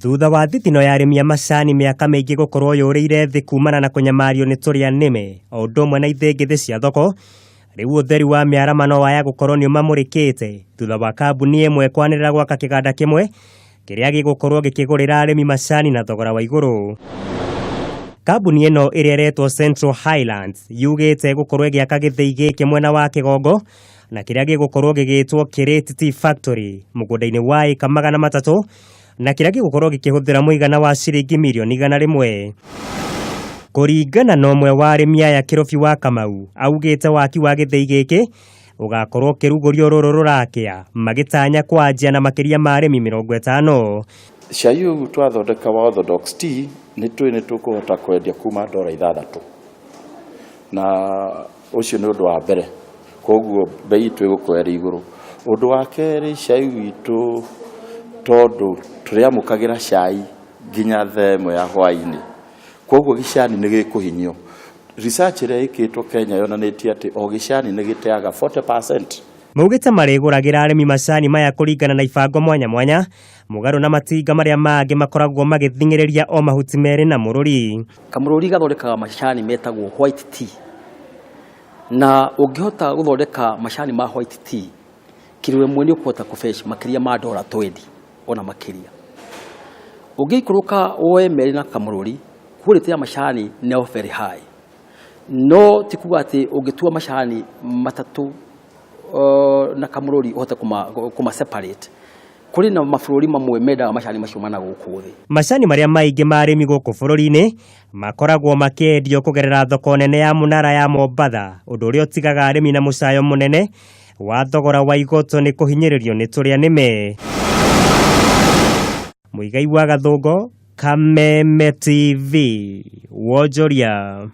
Thutha wa thithino ya arĩmi a macani mĩaka mĩingĩ gũkorwo yũrĩire thĩ kumana na kũnyamario nĩ tũrĩa nĩme o ũndũ ũmwe na ithĩngĩthĩ cia thoko, rĩu ũtheri wa mĩarama no waya gũkorwo nĩ ũmamũrĩkĩte thutha wa kambuni ĩmwe kwanĩrĩra gwaka kĩganda kĩmwe kĩrĩa gĩgũkorwo gĩkĩgũrĩra arĩmi macani na thogora wa igũrũ. Kambuni ĩno ĩrĩa ĩretwo Central Highlands yugĩte ĩgũkorwo ĩgĩaka gĩthĩi gĩkĩ mwena wa Kĩgongo na kĩrĩa gĩgũkorwo gĩgĩtwo Kirĩti Tea Factory mũgũnda-inĩ wa ĩka 300 na kĩrĩa gĩgũkorwo gĩkĩhũthĩra mũigana wa ciringi mirioni 100. Kũringana na ũmwe wa arĩmi aya Kĩrũbi wa Kamau, augĩte waki wa gĩthĩi gĩkĩ ũgakorwo ũkĩrugũrio rũrũ rũrakĩa magĩtanya kwanjia na makĩria ma arĩmi 50. Cai ũyũ twathondeka wa Orthodox Tea nĩ tũĩ nĩ tũkũhota kwendia kuma ndora 6 na ũcio nĩ ũndũ wa mbere, koguo bei itũ ĩgũkorwo ĩrĩ igũrũ. Ũndũ wa kerĩ cai witũ tondũ tũrĩamũkagĩra cai nginya thaa 1 ya hwainĩ, koguo gĩcani nĩ gĩkũhinyio. Research ĩrĩa ĩkĩtwo Kenya yonanĩtie atĩ o gĩcani nĩ gĩteaga 40%. Maugĩte marĩgũragĩra arĩmi macani maya kũringana na ibango mwanya mwanya, mũgarũ na matinga marĩa mangĩ makoragwo magĩthing'ĩrĩria o mahuti merĩ na mũrũri. Kamũrũri gathondekaga macani metagwo white tea, na ũngĩhota gũthondeka macani ma white tea kiro ĩmwe nĩ ũkũhota kũ fetch makĩria ma ndora twendi ona makĩria. Ũngĩikũrũka woe merĩ na kamũrũri, quality ya macani no very high, no ti kuga atĩ ũngĩtua macani matatũ na kamũrũri ũhote kũma separate. Kũrĩ na mabũrũri mamwe mendaga macani macio mana gũkũ thĩ. Macani marĩa maingĩ ma arĩmi gũkũ bũrũri-inĩ makoragwo makĩendio kũgerera thoko nene ya Mũnara ya Mombatha, ũndũ ũrĩa ũtigaga arĩmi na mũcayo mũnene wa thogora wa igoto nĩ kũhinyĩrĩrio nĩ tũrĩa nĩme. Mũigai wa Gathũngo, Kameme TV, wonjoria.